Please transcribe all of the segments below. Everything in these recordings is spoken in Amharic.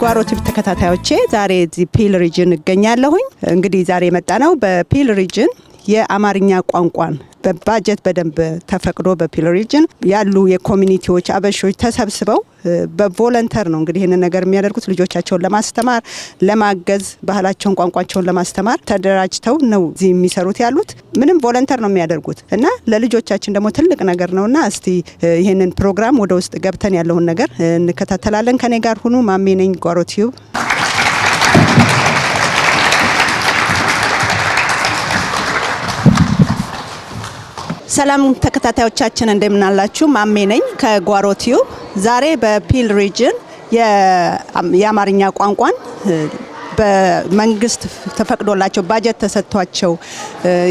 ጓሮ ቲቪ ተከታታዮቼ፣ ዛሬ እዚህ Peel Region እገኛለሁኝ። እንግዲህ ዛሬ የመጣነው በ Peel Region የአማርኛ ቋንቋን በባጀት በደንብ ተፈቅዶ በ Peel Region ያሉ የ community ዎች አበሾች ተሰብስበው በ volunteer ነው እንግዲህ ይህንን ነገር የሚያደርጉት። ልጆቻቸውን ለማስተማር፣ ለማገዝ፣ ባህላቸውን ቋንቋቸውን ለማስተማር ተደራጅተው ነው እዚህ የሚሰሩት ያሉት። ምንም volunteer ነው የሚያደርጉት እና ለልጆቻችን ደግሞ ትልቅ ነገር ነውና እስቲ ይህንን ፕሮግራም ወደ ውስጥ ገብተን ያለውን ነገር እንከታተላለን። ከኔ ጋር ሁኑ። ማሜ ነኝ፣ ጓሮ ቲዩብ። ሰላም ተከታታዮቻችን፣ እንደምናላችሁ። ማሜ ነኝ ከጓሮ ቲዩብ። ዛሬ በ Peel Region የአማርኛ ቋንቋን በመንግስት ተፈቅዶላቸው፣ ባጀት ተሰጥቷቸው፣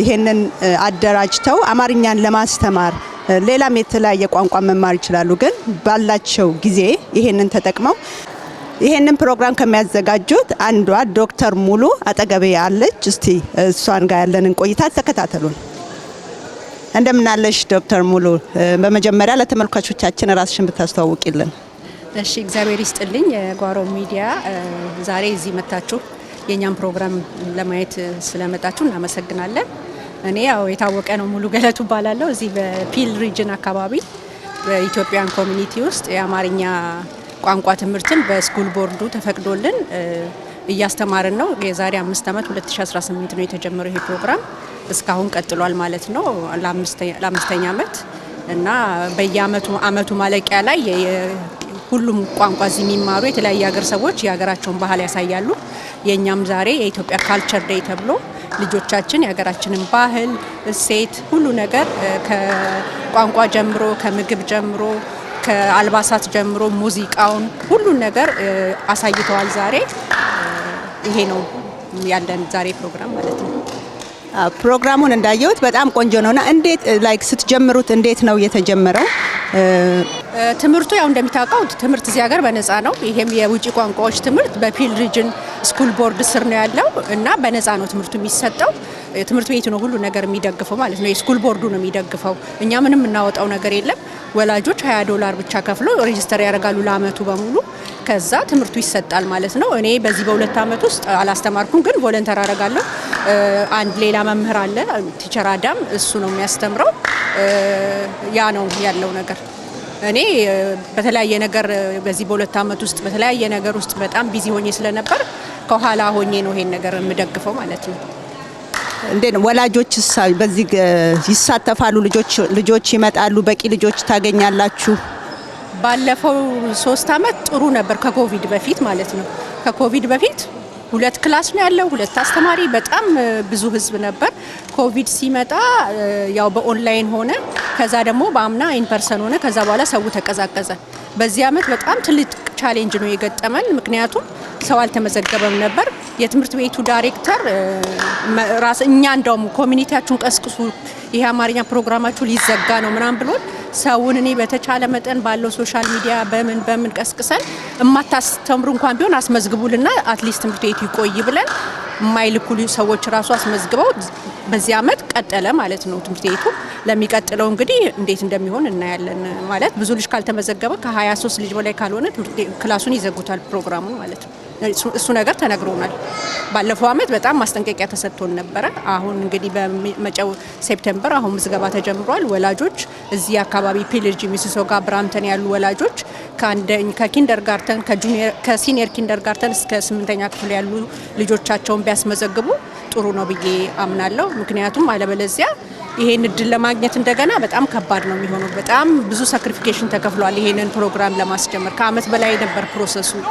ይሄንን አደራጅተው አማርኛን ለማስተማር፣ ሌላም የተለያየ ቋንቋ መማር ይችላሉ። ግን ባላቸው ጊዜ ይሄንን ተጠቅመው ይሄንን ፕሮግራም ከሚያዘጋጁት አንዷ ዶክተር ሙሉ አጠገቤ አለች። እስቲ እሷን ጋር ያለንን ቆይታ ተከታተሉን። እንደምናለሽ ዶክተር ሙሉ፣ በመጀመሪያ ለተመልካቾቻችን ራስሽን ብታስተዋውቂልን። እሺ፣ እግዚአብሔር ይስጥልኝ። የጓሮ ሚዲያ ዛሬ እዚህ መታችሁ የእኛም ፕሮግራም ለማየት ስለመጣችሁ እናመሰግናለን። እኔ ያው የታወቀ ነው፣ ሙሉ ገለቱ እባላለሁ። እዚህ በ Peel Region አካባቢ በ Ethiopian community ውስጥ የአማርኛ ቋንቋ ትምህርትን በ school board ኡ ተፈቅዶልን እያስተማርን ነው። የዛሬ 5 ዓመት 2018 ነው የተጀመረው ይሄ ፕሮግራም፣ እስካሁን ቀጥሏል ማለት ነው ለአምስተኛ ዓመት። እና በየአመቱ አመቱ ማለቂያ ላይ ሁሉም ቋንቋ እዚህ የሚማሩ የተለያየ ሀገር ሰዎች የሀገራቸውን ባህል ያሳያሉ። የእኛም ዛሬ የኢትዮጵያ culture day ተብሎ ልጆቻችን የሀገራችንን ባህል፣ እሴት፣ ሁሉ ነገር ከቋንቋ ጀምሮ፣ ከምግብ ጀምሮ፣ ከአልባሳት ጀምሮ፣ ሙዚቃውን፣ ሁሉን ነገር አሳይተዋል። ዛሬ ይሄ ነው ያለን ዛሬ ፕሮግራም ማለት ነው። ፕሮግራሙን እንዳየሁት በጣም ቆንጆ ነውና እንዴት like ስትጀምሩት እንዴት ነው የተጀመረው? ትምህርቱ ያው እንደሚታወቀው ትምህርት እዚህ ሀገር በነፃ ነው። ይሄም የውጭ ቋንቋዎች ትምህርት በ Peel Region School Board ስር ነው ያለው እና በነፃ ነው ትምህርቱ የሚሰጠው። ትምህርት ቤቱ ነው ሁሉ ነገር የሚደግፈው ማለት ነው። የ school board ኡ ነው የሚደግፈው። እኛ ምንም የምናወጣው ነገር የለም። ወላጆች 20 ዶላር ብቻ ከፍለው register ያደርጋሉ ለአመቱ በሙሉ። ከዛ ትምህርቱ ይሰጣል ማለት ነው። እኔ በዚህ በ2 አመት ውስጥ አላስተማርኩም፣ ግን volunteer አደርጋለሁ። አንድ ሌላ መምህር አለ፣ teacher አዳም፣ እሱ ነው የሚያስተምረው። ያ ነው ያለው ነገር። እኔ በተለያየ ነገር በዚህ በ2 አመት ውስጥ በተለያየ ነገር ውስጥ በጣም busy ሆኜ ስለነበር ከኋላ ሆኜ ነው ይሄን ነገር የምደግፈው ማለት ነው። እንዴት ነው፣ ወላጆች በዚህ ይሳተፋሉ? ልጆች ይመጣሉ? በቂ ልጆች ታገኛላችሁ? ባለፈው 3 አመት ጥሩ ነበር፣ ከኮቪድ በፊት ማለት ነው። ከኮቪድ በፊት ሁለት class ነው ያለው፣ ሁለት አስተማሪ፣ በጣም ብዙ ህዝብ ነበር። ኮቪድ ሲመጣ ያው በኦንላይን ሆነ። ከዛ ደግሞ በአምና in person ሆነ። ከዛ በኋላ ሰው ተቀዛቀዘ። በዚህ አመት በጣም ትልቅ challenge ነው የገጠመን። ምክንያቱም ሰው አልተመዘገበም ነበር። የትምህርት ቤቱ ዳይሬክተር ራስ እኛ እንደውም community ያችሁን ቀስቅሱ፣ ይሄ አማርኛ ፕሮግራማችሁ ሊዘጋ ነው ምናምን ብሎን ሰውን እኔ በተቻለ መጠን ባለው social media በምን በምን ቀስቅሰን እማታስተምሩ እንኳን ቢሆን አስመዝግቡልና at least ትምህርት ቤቱ ይቆይ ብለን የማይልኩ ሰዎች ራሱ አስመዝግበው በዚህ አመት ቀጠለ ማለት ነው ትምህርት ቤቱ። ለሚቀጥለው እንግዲህ እንዴት እንደሚሆን እናያለን። ማለት ብዙ ልጅ ካልተመዘገበ፣ ከ23 ልጅ በላይ ካልሆነ class ኡን ይዘጉታል ፕሮግራሙን ማለት ነው። እሱ ነገር ተነግሮናል። ባለፈው አመት በጣም ማስጠንቀቂያ ተሰጥቶን ነበረ። አሁን እንግዲህ በመጪው September አሁን ምዝገባ ተጀምሯል። ወላጆች እዚህ አካባቢ Peel Ridge፣ ሚሲሶጋ፣ ብራምተን ያሉ ወላጆች ከ kindergarten፣ ከ senior kindergarten እስከ ስምንተኛ ክፍል ያሉ ልጆቻቸውን ቢያስመዘግቡ ጥሩ ነው ብዬ አምናለሁ። ምክንያቱም አለበለዚያ ይሄን እድል ለማግኘት እንደገና በጣም ከባድ ነው የሚሆነው። በጣም ብዙ sacrification ተከፍሏል። ይሄንን ፕሮግራም ለማስጀመር ከአመት በላይ ነበር process ኡ።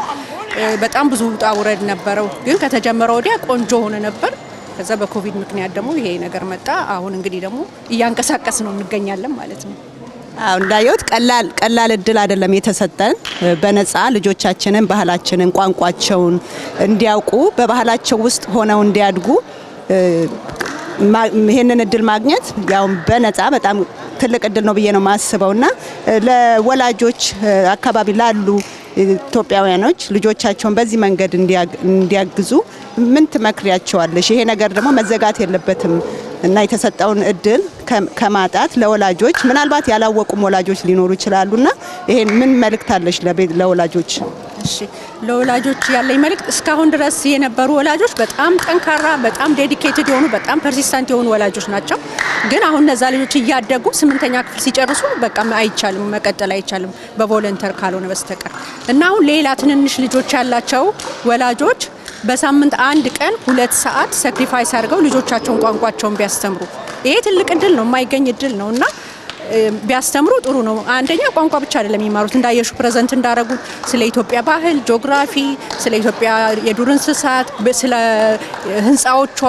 በጣም ብዙ ውጣ ውረድ ነበረው። ግን ከተጀመረ ወዲያ ቆንጆ ሆነ ነበር። ከዛ በኮቪድ ምክንያት ደግሞ ይሄ ነገር መጣ። አሁን እንግዲህ ደግሞ እያንቀሳቀስን ነው እንገኛለን ማለት ነው። አዎ፣ እንዳየሁት ቀላል ቀላል እድል አይደለም የተሰጠን። በነፃ ልጆቻችንን ባህላችንን፣ ቋንቋቸውን እንዲያውቁ፣ በባህላቸው ውስጥ ሆነው እንዲያድጉ ይሄንን እድል ማግኘት ያው በነፃ በጣም ትልቅ እድል ነው ብዬ ነው የማስበው። እና ለወላጆች አካባቢ ላሉ ኢትዮጵያውያኖች ልጆቻቸውን በዚህ መንገድ እንዲያግዙ ምን ትመክሪያቸዋለሽ? ይሄ ነገር ደግሞ መዘጋት የለበትም እና የተሰጠውን እድል ከማጣት ለወላጆች ምናልባት ያላወቁም ወላጆች ሊኖሩ ይችላሉና ይሄን ምን መልእክት አለሽ ለወላጆች? እሺ፣ ለወላጆች ያለኝ መልእክት እስካሁን ድረስ የነበሩ ወላጆች በጣም ጠንካራ፣ በጣም dedicated የሆኑ፣ በጣም persistent የሆኑ ወላጆች ናቸው። ግን አሁን እነዛ ልጆች እያደጉ ስምንተኛ ክፍል ሲጨርሱ በቃ አይቻልም፣ መቀጠል አይቻልም በ volunteer ካልሆነ በስተቀር። እና አሁን ሌላ ትንንሽ ልጆች ያላቸው ወላጆች በሳምንት አንድ ቀን 2 ሰዓት sacrifice አድርገው ልጆቻቸውን ቋንቋቸውን ቢያስተምሩ ይሄ ትልቅ እድል ነው፣ የማይገኝ እድል ነው እና ቢያስተምሩ ጥሩ ነው። አንደኛ ቋንቋ ብቻ አይደለም የሚማሩት፣ እንዳየሹ present እንዳረጉት ስለ ኢትዮጵያ ባህል፣ ጂኦግራፊ፣ ስለ ኢትዮጵያ የዱር እንስሳት፣ ስለ ህንፃዎቿ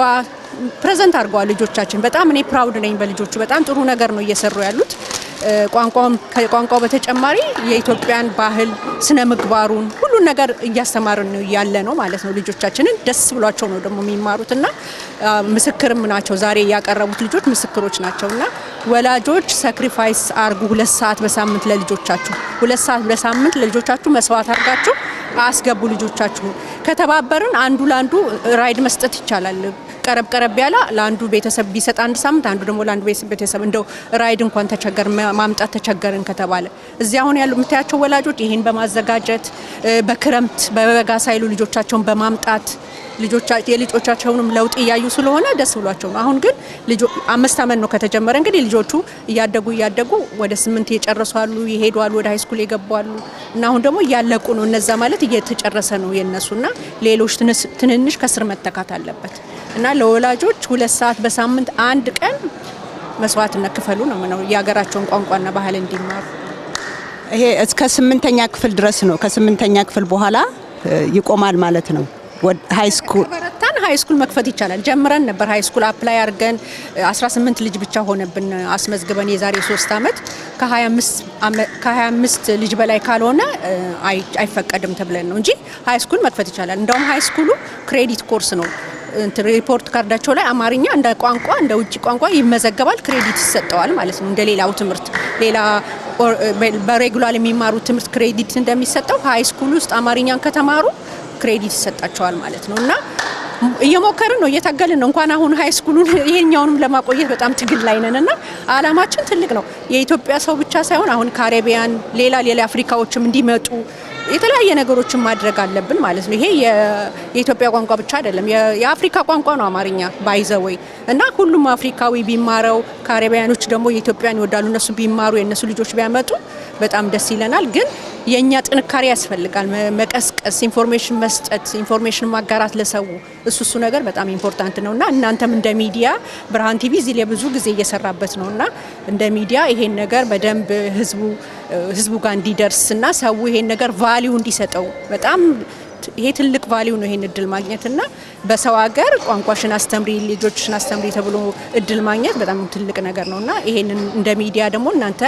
present አድርገዋል ልጆቻችን። በጣም እኔ proud ነኝ በልጆቹ። በጣም ጥሩ ነገር ነው እየሰሩ ያሉት። ቋንቋውን ከቋንቋው በተጨማሪ የኢትዮጵያን ባህል፣ ስነ ምግባሩን፣ ሁሉን ነገር እያስተማርን ነው ያለ ነው ማለት ነው። ልጆቻችንን ደስ ብሏቸው ነው ደግሞ የሚማሩት እና ምስክርም ናቸው። ዛሬ ያቀረቡት ልጆች ምስክሮች ናቸው። እና ወላጆች sacrifice አርጉ። 2 ሰዓት በሳምንት ለልጆቻችሁ፣ 2 ሰዓት በሳምንት ለልጆቻችሁ መስዋዕት አርጋችሁ አስገቡ ልጆቻችሁን። ከተባበርን አንዱ ለአንዱ ride መስጠት ይቻላል። ቀረብ ቀረብ ያለ ለአንዱ ቤተሰብ ቢሰጥ አንድ ሳምንት፣ አንዱ ደግሞ ለአንዱ ቤተሰብ፣ እንደው ride እንኳን ተቸገር ማምጣት ተቸገርን ከተባለ፣ እዚህ አሁን ያሉ የምታያቸው ወላጆች ይሄን በማዘጋጀት፣ በክረምት በበጋ ሳይሉ ልጆቻቸውን በማምጣት የልጆቻቸውንም ለውጥ እያዩ ስለሆነ ደስ ብሏቸው ነው። አሁን ግን 5 ዓመት ነው ከተጀመረ። እንግዲህ ልጆቹ እያደጉ እያደጉ ወደ ስምንት የጨረሱ አሉ፣ የሄዱ አሉ፣ ወደ high school የገቡ አሉ እና አሁን ደግሞ እያለቁ ነው። እነዛ ማለት እየተጨረሰ ነው የነሱና ሌሎች ትንንሽ ከስር መተካት አለበት እና ለወላጆች 2 ሰዓት በሳምንት አንድ ቀን መስዋዕትነት ክፈሉ ነው ምነው የሀገራቸውን ቋንቋና ባህል እንዲማሩ። ይሄ እስከ ስምንተኛ ክፍል ድረስ ነው። ከስምንተኛ ክፍል በኋላ ይቆማል ማለት ነው። High school በረታን high school መክፈት ይቻላል። ጀምረን ነበር፣ high school apply አድርገን 18 ልጅ ብቻ ሆነብን አስመዝግበን የዛሬ 3 ዓመት። ከ25 ልጅ በላይ ካልሆነ አይፈቀድም ተብለን ነው እንጂ high school መክፈት ይቻላል። እንደውም high school ኡ credit course ነው። እንትን report card ኣቸው ላይ አማርኛ እንደ ቋንቋ፣ እንደ ውጭ ቋንቋ ይመዘገባል፣ credit ይሰጠዋል ማለት ነው። እንደ ሌላው ትምህርት፣ ሌላ በ regular የሚማሩት ትምህርት credit እንደሚሰጠው high school ውስጥ አማርኛን ከተማሩ credit ይሰጣቸዋል ማለት ነው። እና እየሞከርን ነው፣ እየታገልን ነው። እንኳን አሁን high school ኡን ይሄኛውንም ለማቆየት በጣም ትግል ላይ ነን እና አላማችን ትልቅ ነው። የኢትዮጵያ ሰው ብቻ ሳይሆን አሁን ካሪቢያን፣ ሌላ ሌላ አፍሪካዎችም እንዲመጡ የተለያየ ነገሮችን ማድረግ አለብን ማለት ነው። ይሄ የኢትዮጵያ ቋንቋ ብቻ አይደለም፣ የአፍሪካ ቋንቋ ነው አማርኛ by the way። እና ሁሉም አፍሪካዊ ቢማረው፣ ካሪቢያኖች ደግሞ የኢትዮጵያን ይወዳሉ። እነሱ ቢማሩ፣ የእነሱ ልጆች ቢያመጡ በጣም ደስ ይለናል። ግን የእኛ ጥንካሬ ያስፈልጋል። መቀስቀስ፣ information መስጠት፣ information ማጋራት ለሰው፣ እሱ እሱ ነገር በጣም important ነው። እና እናንተም እንደ ሚዲያ፣ ብርሃን ቲቪ እዚህ ላይ ብዙ ጊዜ እየሰራበት ነው እና እንደ ሚዲያ ይሄን ነገር በደንብ ህዝቡ ጋር እንዲደርስ እና ሰው ይሄን ነገር value እንዲሰጠው፣ በጣም ይሄ ትልቅ value ነው ይሄን እድል ማግኘት። እና በሰው ሀገር ቋንቋሽን አስተምሪ፣ ልጆችሽን አስተምሪ ተብሎ እድል ማግኘት በጣም ትልቅ ነገር ነው። እና ይሄንን እንደ ሚዲያ ደግሞ እናንተ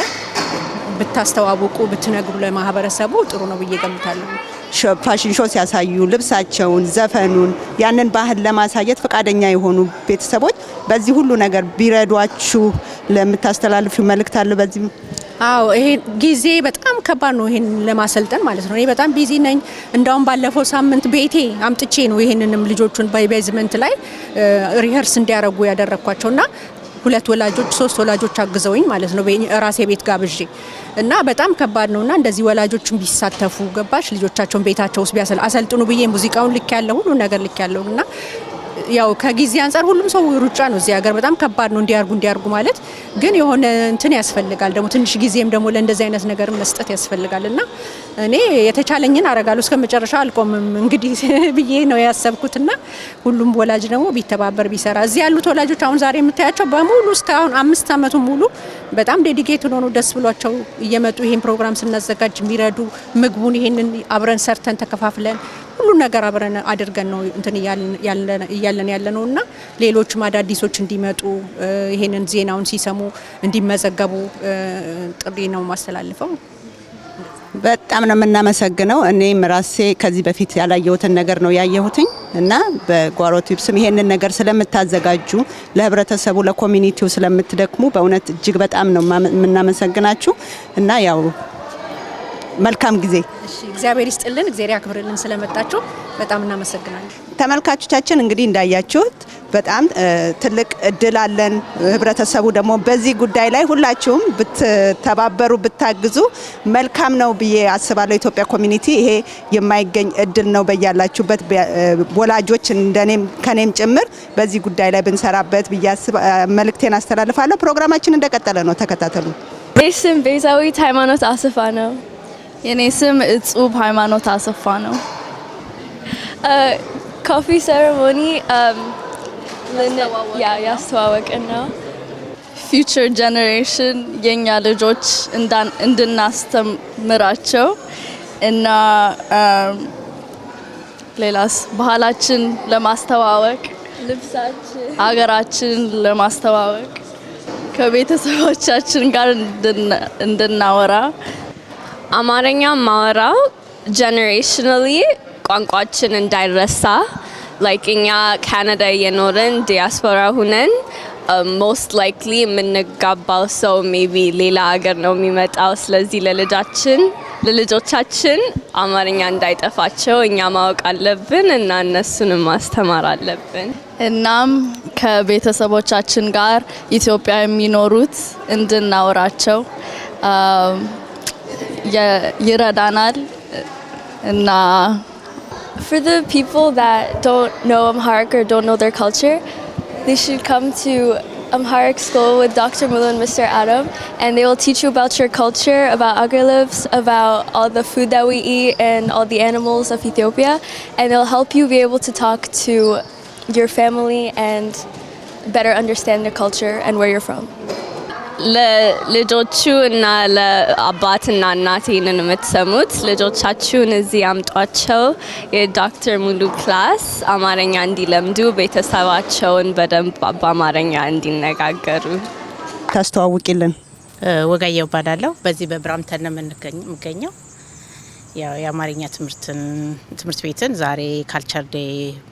ብታስተዋውቁ፣ ብትነግሩ ለማህበረሰቡ ጥሩ ነው ብዬ ገምታለሁ። Fashion show ሲያሳዩ ልብሳቸውን፣ ዘፈኑን፣ ያንን ባህል ለማሳየት ፈቃደኛ የሆኑ ቤተሰቦች በዚህ ሁሉ ነገር ቢረዷችሁ ለምታስተላልፊው መልእክት አለ በዚህ? አዎ፣ ይሄ ጊዜ በጣም ከባድ ነው፣ ይሄን ለማሰልጠን ማለት ነው። እኔ በጣም busy ነኝ። እንዳውም ባለፈው ሳምንት ቤቴ አምጥቼ ነው ይሄንንም ልጆቹን በ basement ላይ rehearse እንዲያደርጉ ያደረግኳቸውና ሁለት ወላጆች፣ ሶስት ወላጆች አግዘውኝ ማለት ነው ራሴ ቤት ጋብዤ። እና በጣም ከባድ ነውና እንደዚህ ወላጆችን ቢሳተፉ፣ ገባሽ፣ ልጆቻቸውን ቤታቸው ውስጥ ቢያሰል አሰልጥኑ ብዬ ሙዚቃውን ልክ ያለው፣ ሁሉ ነገር ልክ ያለው። እና ያው ከጊዜ አንጻር ሁሉም ሰው ሩጫ ነው እዚህ ሀገር፣ በጣም ከባድ ነው እንዲያርጉ እንዲያርጉ ማለት። ግን የሆነ እንትን ያስፈልጋል ደግሞ፣ ትንሽ ጊዜም ደግሞ ለእንደዚህ አይነት ነገር መስጠት ያስፈልጋል። እና እኔ የተቻለኝን አረጋለሁ፣ እስከ መጨረሻ አልቆምም እንግዲህ ብዬ ነው ያሰብኩትና ሁሉም ወላጅ ደግሞ ቢተባበር፣ ቢሰራ፣ እዚህ ያሉት ወላጆች አሁን ዛሬ የምታያቸው በሙሉ እስካሁን 5 አመቱ ሙሉ በጣም dedicated ሆኖ ደስ ብሏቸው እየመጡ ይሄን ፕሮግራም ስናዘጋጅ የሚረዱ፣ ምግቡን ይሄንን አብረን ሰርተን ተከፋፍለን ሁሉን ነገር አብረን አድርገን ነው እንትን እያለን ያለ ነው። እና ሌሎችም አዳዲሶች እንዲመጡ፣ ይሄንን ዜናውን ሲሰሙ እንዲመዘገቡ ጥሪ ነው ማስተላልፈው። በጣም ነው የምናመሰግነው። እኔም ራሴ ከዚህ በፊት ያላየሁትን ነገር ነው ያየሁትኝ እና በጓሮ ቲዩብ ስም ይሄንን ነገር ስለምታዘጋጁ፣ ለህብረተሰቡ፣ ለ community ው ስለምትደክሙ በእውነት እጅግ በጣም ነው የምናመሰግናችሁ እና ያው መልካም ጊዜ። እሺ፣ እግዚአብሔር ይስጥልን፣ እግዚአብሔር ያክብርልን። ስለመጣችሁ በጣም እናመሰግናለን። ተመልካቾቻችን፣ እንግዲህ እንዳያችሁት በጣም ትልቅ እድል አለን። ህብረተሰቡ ደግሞ በዚህ ጉዳይ ላይ ሁላችሁም ብትተባበሩ ብታግዙ መልካም ነው ብዬ አስባለሁ። ኢትዮጵያ community ይሄ የማይገኝ እድል ነው። በያላችሁበት ወላጆች እንደኔም ከኔም ጭምር በዚህ ጉዳይ ላይ ብንሰራበት ብዬ መልእክቴን አስተላልፋለሁ። ፕሮግራማችን እንደቀጠለ ነው። ተከታተሉ። የኔ ስም ቤዛዊት ሃይማኖት አሰፋ ነው። የኔ ስም እጹብ ሃይማኖት አሰፋ ነው። Coffee ceremony ያስተዋወቅን ነው። Future generation የኛ ልጆች እንድናስተምራቸው እና ሌላስ ባህላችን ለማስተዋወቅ፣ ልብሳችን፣ አገራችን ለማስተዋወቅ፣ ከቤተሰቦቻችን ጋር እንድናወራ። አማርኛ ማወራው generationally ቋንቋችን እንዳይረሳ፣ like እኛ ካናዳ እየኖርን ዲያስፖራ ሁነን most likely የምንጋባው ሰው maybe ሌላ ሀገር ነው የሚመጣው። ስለዚህ ለልጆቻችን አማርኛ እንዳይጠፋቸው እኛ ማወቅ አለብን እና እነሱንም ማስተማር አለብን። እናም ከቤተሰቦቻችን ጋር ኢትዮጵያ የሚኖሩት እንድናወራቸው ይረዳናል እና For the people that don't know Amharic or don't know their culture, they should come to Amharic school with Dr. Mulu and Mr. Adam, and they will teach you about your culture, about አገር ልብስ, about all the food that we eat and all the animals of Ethiopia, and they'll help you be able to talk to your family and better understand the culture and where you're from. ለልጆቹ እና ለአባትና እናት ይህንን የምትሰሙት ልጆቻችሁን እዚህ አምጧቸው። የዶክተር ሙሉ class አማርኛ እንዲለምዱ፣ ቤተሰባቸውን በደንብ በአማርኛ እንዲነጋገሩ። ታስተዋውቂልን። ወጋየው እባላለሁ። በዚህ በብራምተን ነው የምገኘው። ያው የአማርኛ ትምህርት ቤትን ዛሬ culture day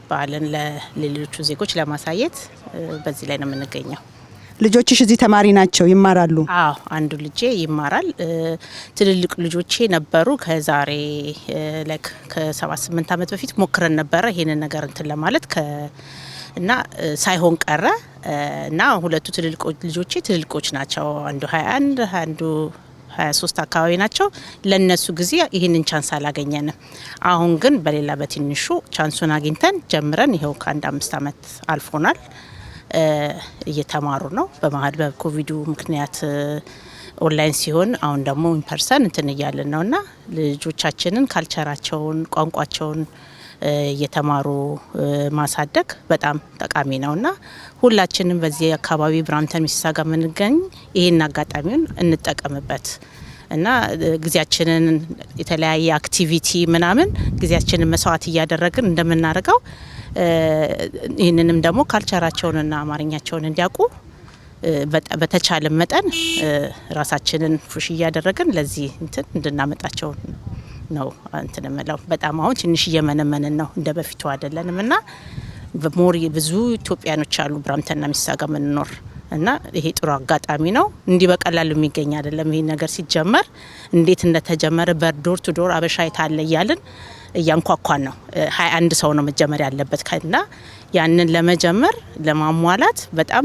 በዓልን ለሌሎቹ ዜጎች ለማሳየት በዚህ ላይ ነው የምንገኘው። ልጆችሽ እዚህ ተማሪ ናቸው፣ ይማራሉ? አዎ፣ አንዱ ልጄ ይማራል። ትልልቅ ልጆቼ ነበሩ። ከዛሬ like ከ7 8 ዓመት በፊት ሞክረን ነበረ ይሄንን ነገር እንትን ለማለት እና ሳይሆን ቀረ እና ሁለቱ ትልልቆ ልጆቼ ትልልቆች ናቸው። አንዱ 21፣ አንዱ 23 አካባቢ ናቸው። ለነሱ ጊዜ ይህንን chance አላገኘንም። አሁን ግን በሌላ በትንሹ chance ኡን አግኝተን ጀምረን ይኸው ከአንድ 5 ዓመት አልፎናል። እየተማሩ ነው። በመሀል በኮቪዱ ምክንያት ኦንላይን ሲሆን አሁን ደግሞ in person እንትን እያልን ነው እና ልጆቻችንን culture ኣቸውን፣ ቋንቋቸውን እየተማሩ ማሳደግ በጣም ጠቃሚ ነው እና ሁላችንም በዚህ አካባቢ ብራምተን ሚሲሳጋ የምንገኝ ይህን አጋጣሚውን እንጠቀምበት እና ጊዜያችንን የተለያየ activity ምናምን ጊዜያችንን መስዋዕት እያደረግን እንደምናደርገው ይህንንም ደግሞ culture ኣቸውንና አማርኛቸውን እንዲያውቁ በተቻለ መጠን ራሳችንን push እያደረግን ለዚህ እንትን እንድናመጣቸው ነው እንትን የምለው። በጣም አሁን ትንሽ እየመነመንን ነው፣ እንደ በፊቱ አይደለንም እና more ብዙ ኢትዮጵያኖች አሉ ብራምተንና ሚሲሳጋ የምንኖር እና ይሄ ጥሩ አጋጣሚ ነው። እንዲህ በቀላሉ የሚገኝ አይደለም። ይሄ ነገር ሲጀመር እንዴት እንደተጀመረ በ door to door አበሻ የታለ እያልን እያንኳኳን ነው። 21 ሰው ነው መጀመር ያለበት እና ያንን ለመጀመር ለማሟላት በጣም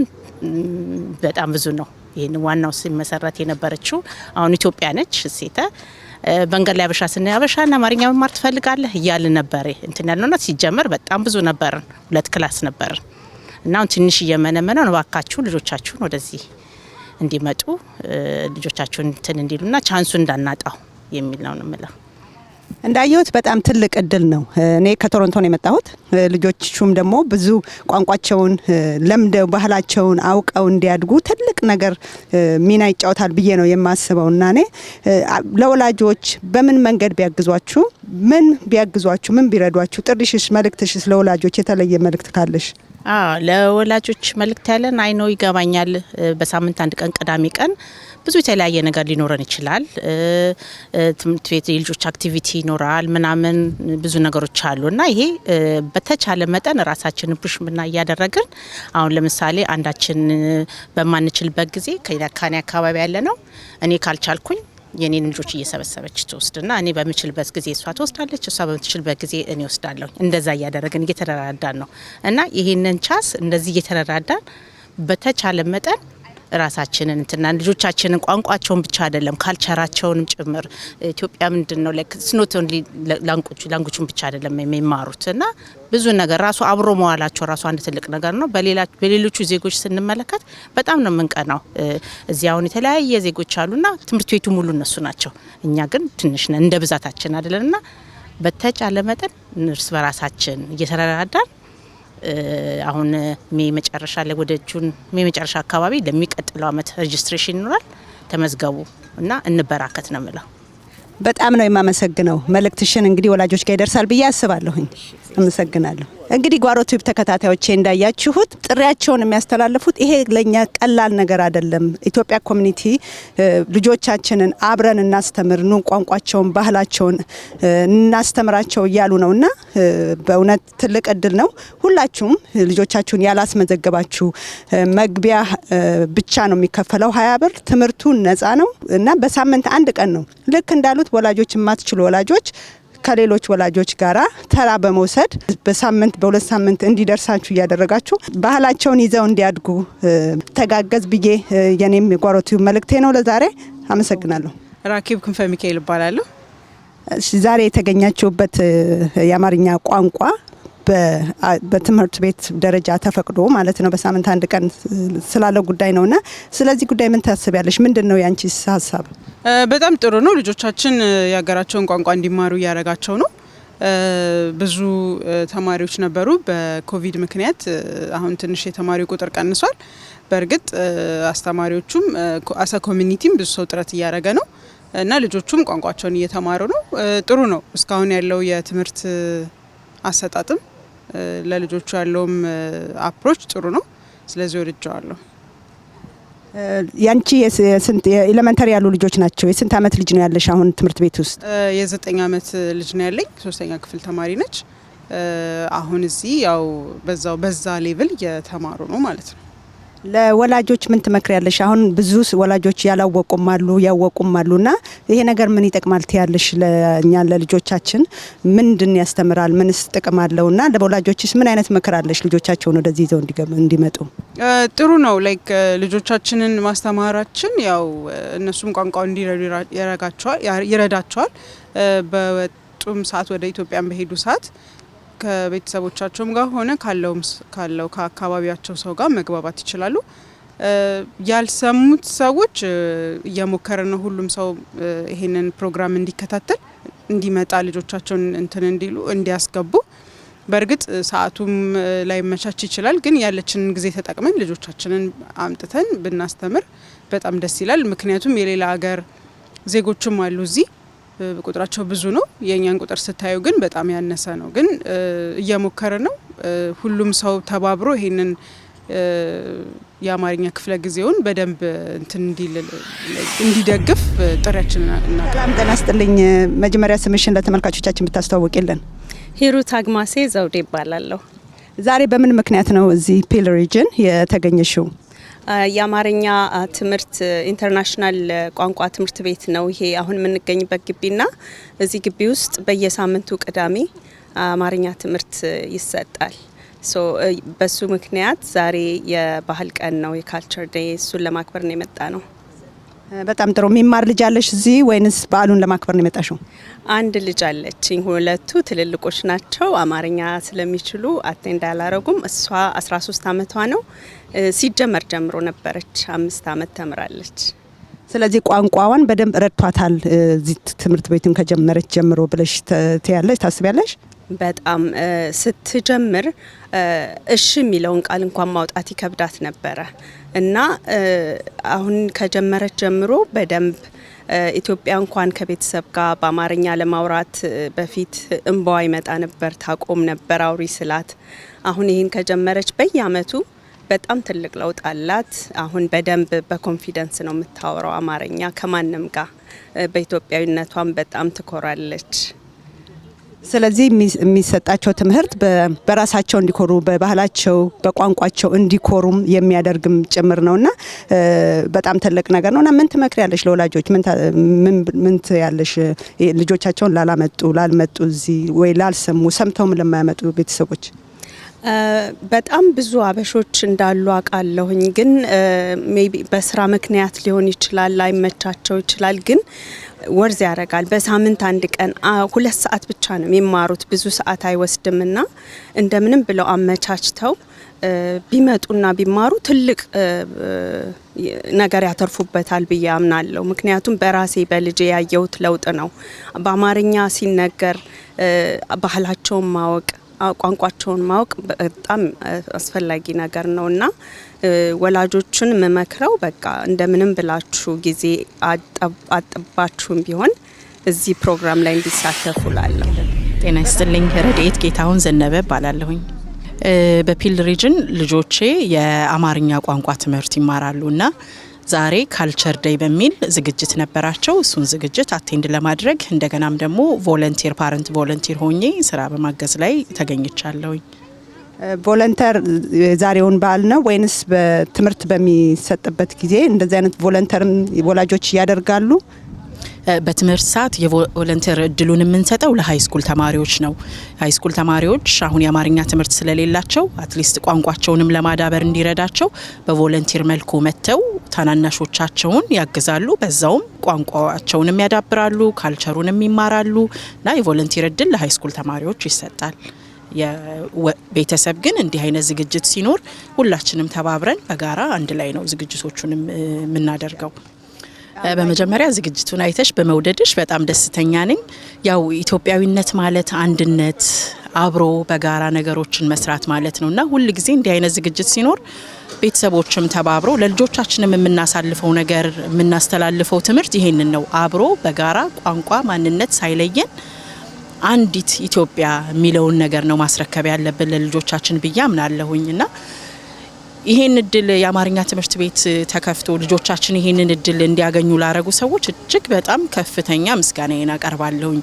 በጣም ብዙ ነው። ይህን ዋናው ሲመሰረት የነበረችው አሁን ኢትዮጵያ ነች። ሴተ መንገድ ላይ አበሻ ስናይ አበሻና አማርኛ መማር ትፈልጋለህ እያልን ነበር እንትን ያልነውና ሲጀመር በጣም ብዙ ነበርን። ሁለት class ነበርን እና አሁን ትንሽ እየመነመነ ነው። እባካችሁ ልጆቻችሁን ወደዚህ እንዲመጡ፣ ልጆቻችሁን እንትን እንዲሉና chance ኡ እንዳናጣው የሚል ነው የምለው። እንዳየሁት በጣም ትልቅ እድል ነው። እኔ ከቶሮንቶ ነው የመጣሁት። ልጆቹም ደግሞ ብዙ ቋንቋቸውን ለምደው ባህላቸውን አውቀው እንዲያድጉ ትልቅ ነገር ሚና ይጫወታል ብዬ ነው የማስበው እና እኔ ለወላጆች በምን መንገድ ቢያግዟችሁ፣ ምን ቢያግዟችሁ፣ ምን ቢረዷችሁ፣ ጥሪሽስ፣ መልእክትሽስ ለወላጆች የተለየ መልእክት ካለሽ? አዎ፣ ለወላጆች መልእክት ያለን I know ይገባኛል። በሳምንት አንድ ቀን ቅዳሜ ቀን ብዙ የተለያየ ነገር ሊኖረን ይችላል። ትምህርት ቤት የልጆች activity ይኖራል ምናምን ብዙ ነገሮች አሉ እና ይሄ በተቻለ መጠን ራሳችንን push ምና እያደረግን አሁን ለምሳሌ አንዳችን በማንችልበት ጊዜ ከኔ አካባቢ ያለ ነው እኔ ካልቻልኩኝ የኔን ልጆች እየሰበሰበች ትወስድና እኔ በምችልበት ጊዜ እሷ ትወስዳለች፣ እሷ በምትችልበት ጊዜ እኔ ወስዳለሁ። እንደዛ እያደረግን እየተረዳዳን ነው እና ይሄንን chance እንደዚህ እየተረዳዳን በተቻለ መጠን ራሳችንን እንትና ልጆቻችንን ቋንቋቸውን ብቻ አይደለም culture ኣቸውንም ጭምር፣ ኢትዮጵያ ምንድን ነው፣ like it's not only language ኡን ብቻ አይደለም የሚማሩት እና ብዙ ነገር ራሱ አብሮ መዋላቸው ራሱ አንድ ትልቅ ነገር ነው። በሌሎቹ ዜጎች ስንመለከት በጣም ነው የምንቀናው። እዚህ አሁን የተለያየ ዜጎች አሉና ትምህርት ቤቱ ሙሉ እነሱ ናቸው። እኛ ግን ትንሽ ነን፣ እንደ ብዛታችን አይደለንና በተቻለ መጠን እርስ በራሳችን እየተረዳዳን አሁን May መጨረሻ ላይ ወደ June May መጨረሻ አካባቢ ለሚቀጥለው አመት registration ይኖራል። ተመዝገቡ እና እንበራከት ነው የምለው። በጣም ነው የማመሰግነው። መልእክትሽን እንግዲህ ወላጆች ጋር ይደርሳል ብዬ አስባለሁኝ። አመሰግናለሁ። እንግዲህ ጓሮ ቲዩብ ተከታታዮቼ፣ እንዳያችሁት ጥሪያቸውን የሚያስተላልፉት ይሄ ለኛ ቀላል ነገር አይደለም። ኢትዮጵያ community ልጆቻችንን አብረን እናስተምር፣ ኑ ቋንቋቸውን፣ ባህላቸውን እናስተምራቸው እያሉ ነው እና በእውነት ትልቅ እድል ነው። ሁላችሁም ልጆቻችሁን ያላስመዘገባችሁ መግቢያ ብቻ ነው የሚከፈለው 20 ብር። ትምህርቱ ነፃ ነው እና በሳምንት አንድ ቀን ነው። ልክ እንዳሉት ወላጆች፣ የማትችሉ ወላጆች ከሌሎች ወላጆች ጋራ ተራ በመውሰድ በሳምንት በ2 ሳምንት እንዲደርሳችሁ እያደረጋችሁ ባህላቸውን ይዘው እንዲያድጉ ተጋገዝ ብዬ የኔም የጓሮ ቲዩብ መልእክቴ ነው ለዛሬ። አመሰግናለሁ። ራኬብ ክንፈ ሚካኤል እባላለሁ። ዛሬ የተገኛችሁበት የአማርኛ ቋንቋ በትምህርት ቤት ደረጃ ተፈቅዶ ማለት ነው በሳምንት አንድ ቀን ስላለው ጉዳይ ነውና ስለዚህ ጉዳይ ምን ታስቢያለሽ? ምንድን ነው ያንቺስ ሀሳብ? በጣም ጥሩ ነው። ልጆቻችን የሀገራቸውን ቋንቋ እንዲማሩ እያደረጋቸው ነው። ብዙ ተማሪዎች ነበሩ። በኮቪድ ምክንያት አሁን ትንሽ የተማሪው ቁጥር ቀንሷል። በእርግጥ አስተማሪዎቹም as a community ም ብዙ ሰው ጥረት እያደረገ ነው እና ልጆቹም ቋንቋቸውን እየተማሩ ነው። ጥሩ ነው። እስካሁን ያለው የትምህርት አሰጣጥም ለልጆቹ ያለውም approach ጥሩ ነው። ስለዚህ ወድጀዋለሁ። ያንቺ የስንት የ elementary ያሉ ልጆች ናቸው? የስንት አመት ልጅ ነው ያለሽ አሁን ትምህርት ቤት ውስጥ? የ9 አመት ልጅ ነው ያለኝ። ሶስተኛ ክፍል ተማሪ ነች። አሁን እዚህ ያው በዛው በዛ level እየተማሩ ነው ማለት ነው። ለወላጆች ምን ትመክሪያለሽ? አሁን ብዙ ወላጆች ያላወቁም አሉ፣ ያወቁም አሉ እና ይሄ ነገር ምን ይጠቅማል ትያለሽ? ለእኛ ለልጆቻችን ምንድን ያስተምራል? ምንስ ጥቅም አለው? እና ለወላጆችስ ምን አይነት ምክር አለሽ ልጆቻቸውን ወደዚህ ይዘው እንዲመጡ? ጥሩ ነው። Like ልጆቻችንን ማስተማራችን ያው እነሱም ቋንቋውን እንዲረዱ ይረዳቸዋል። በወጡም ሰዓት ወደ ኢትዮጵያን በሄዱ ሰዓት ከቤተሰቦቻቸውም ጋር ሆነ ካለው ከአካባቢያቸው ሰው ጋር መግባባት ይችላሉ። ያልሰሙት ሰዎች እየሞከረ ነው ሁሉም ሰው ይሄንን ፕሮግራም እንዲከታተል፣ እንዲመጣ፣ ልጆቻቸውን እንትን እንዲሉ እንዲያስገቡ። በእርግጥ ሰዓቱም ላይመቻች ይችላል። ግን ያለችንን ጊዜ ተጠቅመን ልጆቻችንን አምጥተን ብናስተምር በጣም ደስ ይላል። ምክንያቱም የሌላ ሀገር ዜጎችም አሉ እዚህ፣ ቁጥራቸው ብዙ ነው። የእኛን ቁጥር ስታዩ ግን በጣም ያነሰ ነው። ግን እየሞከረ ነው። ሁሉም ሰው ተባብሮ ይሄንን የአማርኛ ክፍለ ጊዜውን በደንብ እንትን እንዲል እንዲደግፍ ጥሪያችንን እናቀርባለን። ሰላም ጤና ይስጥልኝ። መጀመሪያ ስምሽን ለተመልካቾቻችን ብታስተዋውቂልን። ሂሩት አግማሴ ዘውዴ እባላለሁ። ዛሬ በምን ምክንያት ነው እዚህ Peel Region የተገኘሽው? የአማርኛ ትምህርት international ቋንቋ ትምህርት ቤት ነው ይሄ አሁን የምንገኝበት ግቢና እዚህ ግቢ ውስጥ በየሳምንቱ ቅዳሜ አማርኛ ትምህርት ይሰጣል። So በሱ ምክንያት ዛሬ የባህል ቀን ነው፣ የ culture day፣ እሱን ለማክበር ነው የመጣነው። በጣም ጥሩ። የሚማር ልጅ አለሽ እዚህ ወይንስ በዓሉን ለማክበር ነው የመጣሽው? አንድ ልጅ አለችኝ። ሁለቱ ትልልቆች ናቸው። አማርኛ ስለሚችሉ attend አላረጉም። እሷ 13 አመቷ ነው። ሲጀመር ጀምሮ ነበረች። 5 አመት ተምራለች። ስለዚህ ቋንቋዋን በደንብ ረድቷታል እዚህ ትምህርት ቤቱን ከጀመረች ጀምሮ ብለሽ ትያለሽ፣ ታስቢያለሽ? በጣም። ስትጀምር እሺ የሚለውን ቃል እንኳን ማውጣት ይከብዳት ነበረ እና አሁን ከጀመረች ጀምሮ በደንብ ኢትዮጵያ እንኳን ከቤተሰብ ጋር በአማርኛ ለማውራት በፊት እንባዋ ይመጣ ነበር፣ ታቆም ነበር አውሪ ስላት። አሁን ይህን ከጀመረች በየአመቱ በጣም ትልቅ ለውጥ አላት። አሁን በደንብ በ confidence ነው የምታወራው አማርኛ ከማንም ጋር። በኢትዮጵያዊነቷም በጣም ትኮራለች። ስለዚህ የሚሰጣቸው ትምህርት በራሳቸው እንዲኮሩ፣ በባህላቸው፣ በቋንቋቸው እንዲኮሩም የሚያደርግም ጭምር ነውና በጣም ትልቅ ነገር ነውና ምን ትመክሪያለሽ ለወላጆች? ምን ትያለሽ ልጆቻቸውን ላላመጡ፣ ላልመጡ እዚህ ወይ ላልሰሙ፣ ሰምተውም ለማያመጡ ቤተሰቦች? በጣም ብዙ አበሾች እንዳሉ አውቃለሁኝ። ግን maybe በስራ ምክንያት ሊሆን ይችላል፣ ላይመቻቸው ይችላል። ግን worth ያደርጋል። በሳምንት አንድ ቀን 2 ሰዓት ብቻ ነው የሚማሩት፣ ብዙ ሰዓት አይወስድም እና እንደምንም ብለው አመቻችተው ቢመጡና ቢማሩ ትልቅ ነገር ያተርፉበታል ብዬ አምናለሁ። ምክንያቱም በራሴ በልጄ ያየሁት ለውጥ ነው። በአማርኛ ሲነገር ባህላቸውን ማወቅ፣ ቋንቋቸውን ማወቅ በጣም አስፈላጊ ነገር ነው እና ወላጆችን የምመክረው በቃ እንደምንም ብላችሁ ጊዜ አጥባችሁም ቢሆን እዚህ ፕሮግራም ላይ እንዲሳተፉ እላለሁ። ጤና ይስጥልኝ። ረድኤት ጌታሁን ዘነበ እባላለሁኝ። በ Peel Region ልጆቼ የአማርኛ ቋንቋ ትምህርት ይማራሉ እና ዛሬ culture day በሚል ዝግጅት ነበራቸው። እሱን ዝግጅት attend ለማድረግ እንደገናም ደግሞ volunteer፣ parent volunteer ሆኜ ስራ በማገዝ ላይ ተገኝቻለሁኝ። Volunteer የዛሬውን በዓል ነው ወይንስ በትምህርት በሚሰጥበት ጊዜ እንደዚህ አይነት volunteer ም ወላጆች ያደርጋሉ? በትምህርት ሰዓት የ volunteer እድሉን የምንሰጠው ለ high school ተማሪዎች ነው። High school ተማሪዎች አሁን የአማርኛ ትምህርት ስለሌላቸው at least ቋንቋቸውንም ለማዳበር እንዲረዳቸው በ volunteer መልኩ መጥተው ታናናሾቻቸውን ያግዛሉ። በዛውም ቋንቋቸውንም ያዳብራሉ፣ culture ኡንም ይማራሉ እና የ volunteer እድል ለ high school ተማሪዎች ይሰጣል። የቤተሰብ ግን እንዲህ አይነት ዝግጅት ሲኖር ሁላችንም ተባብረን በጋራ አንድ ላይ ነው ዝግጅቶቹንም የምናደርገው። በመጀመሪያ ዝግጅቱን አይተሽ በመውደድሽ በጣም ደስተኛ ነኝ። ያው ኢትዮጵያዊነት ማለት አንድነት፣ አብሮ በጋራ ነገሮችን መስራት ማለት ነው እና ሁል ጊዜ እንዲህ አይነት ዝግጅት ሲኖር ቤተሰቦችም ተባብሮ ለልጆቻችንም የምናሳልፈው ነገር፣ የምናስተላልፈው ትምህርት ይሄንን ነው። አብሮ በጋራ ቋንቋ፣ ማንነት ሳይለየን አንዲት ኢትዮጵያ የሚለውን ነገር ነው ማስረከብ ያለብን ለልጆቻችን ብዬ አምናለሁኝ እና ይሄን እድል የአማርኛ ትምህርት ቤት ተከፍቶ ልጆቻችን ይሄንን እድል እንዲያገኙ ላረጉ ሰዎች እጅግ በጣም ከፍተኛ ምስጋናዬን አቀርባለሁኝ።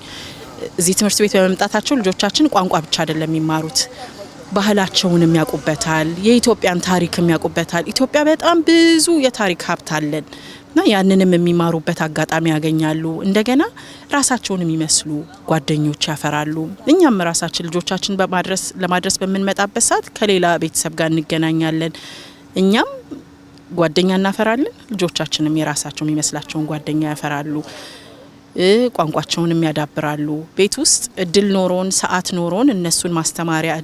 እዚህ ትምህርት ቤት በመምጣታቸው ልጆቻችን ቋንቋ ብቻ አይደለም የሚማሩት፣ ባህላቸውንም ያውቁበታል፣ የኢትዮጵያን ታሪክም ያውቁበታል። ኢትዮጵያ በጣም ብዙ የታሪክ ሀብት አለን እና ያንንም የሚማሩበት አጋጣሚ ያገኛሉ። እንደገና ራሳቸውን የሚመስሉ ጓደኞች ያፈራሉ። እኛም ራሳችን ልጆቻችን በማድረስ ለማድረስ በምንመጣበት ሰዓት ከሌላ ቤተሰብ ጋር እንገናኛለን። እኛም ጓደኛ እናፈራለን፣ ልጆቻችንም የራሳቸው የሚመስላቸውን ጓደኛ ያፈራሉ። ቋንቋቸውንም ያዳብራሉ። ቤት ውስጥ እድል ኖሮን፣ ሰዓት ኖሮን እነሱን ማስተማሪያ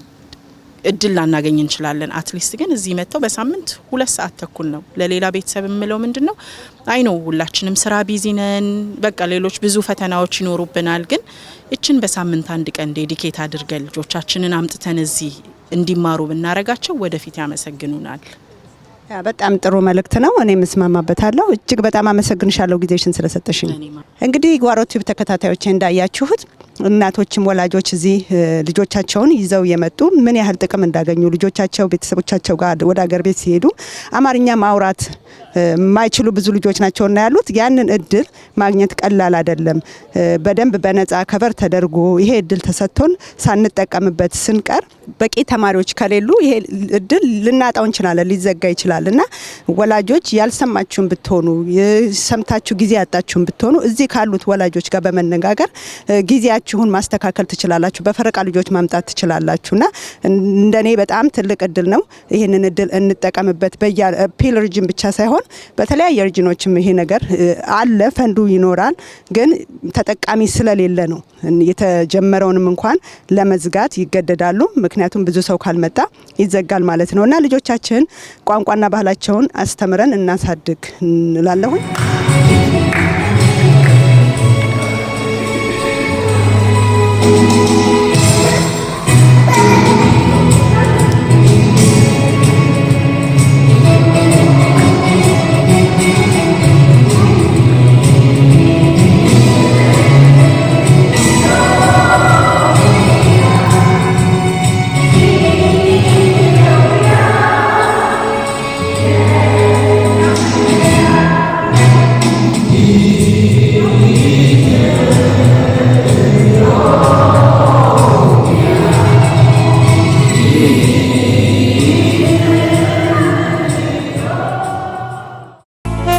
እድል ላናገኝ እንችላለን። At least ግን እዚህ መጥተው በሳምንት 2 ሰዓት ተኩል ነው። ለሌላ ቤተሰብ የምለው ምንድን ነው፣ I know ሁላችንም ስራ busy ነን። በቃ ሌሎች ብዙ ፈተናዎች ይኖሩብናል። ግን እችን በሳምንት አንድ ቀን dedicate አድርገን ልጆቻችንን አምጥተን እዚህ እንዲማሩ ብናረጋቸው ወደፊት ያመሰግኑናል። በጣም ጥሩ መልእክት ነው። እኔም እስማማበታለሁ። እጅግ በጣም አመሰግንሻለሁ ጊዜሽን ስለሰጠሽኝ። እንግዲህ ጓሮ ቲዩብ ተከታታዮች፣ እንዳያችሁት እናቶችም ወላጆች እዚህ ልጆቻቸውን ይዘው የመጡ ምን ያህል ጥቅም እንዳገኙ፣ ልጆቻቸው ቤተሰቦቻቸው ጋር ወደ ሀገር ቤት ሲሄዱ አማርኛ ማውራት የማይችሉ ብዙ ልጆች ናቸውና ያሉት፣ ያንን እድል ማግኘት ቀላል አይደለም። በደንብ በነፃ cover ተደርጎ ይሄ እድል ተሰጥቶን ሳንጠቀምበት ስንቀር፣ በቂ ተማሪዎች ከሌሉ ይሄ እድል ልናጣው እንችላለን፣ ሊዘጋ ይችላል እና ወላጆች ያልሰማችሁን ብትሆኑ፣ ሰምታችሁ ጊዜ ያጣችሁን ብትሆኑ እዚህ ካሉት ወላጆች ጋር በመነጋገር ጊዜያችሁን ማስተካከል ትችላላችሁ። በፈረቃ ልጆች ማምጣት ትችላላችሁ እና እንደኔ በጣም ትልቅ እድል ነው። ይህንን እድል እንጠቀምበት። በያ Peel Region ብቻ ሳይሆን በተለያየ region ኦችም ይሄ ነገር አለ፣ ፈንዱ ይኖራል። ግን ተጠቃሚ ስለሌለ ነው የተጀመረውንም እንኳን ለመዝጋት ይገደዳሉ። ምክንያቱም ብዙ ሰው ካልመጣ ይዘጋል ማለት ነው እና ልጆቻችን ቋንቋና ባህላቸውን አስተምረን እናሳድግ እንላለሁኝ። Thank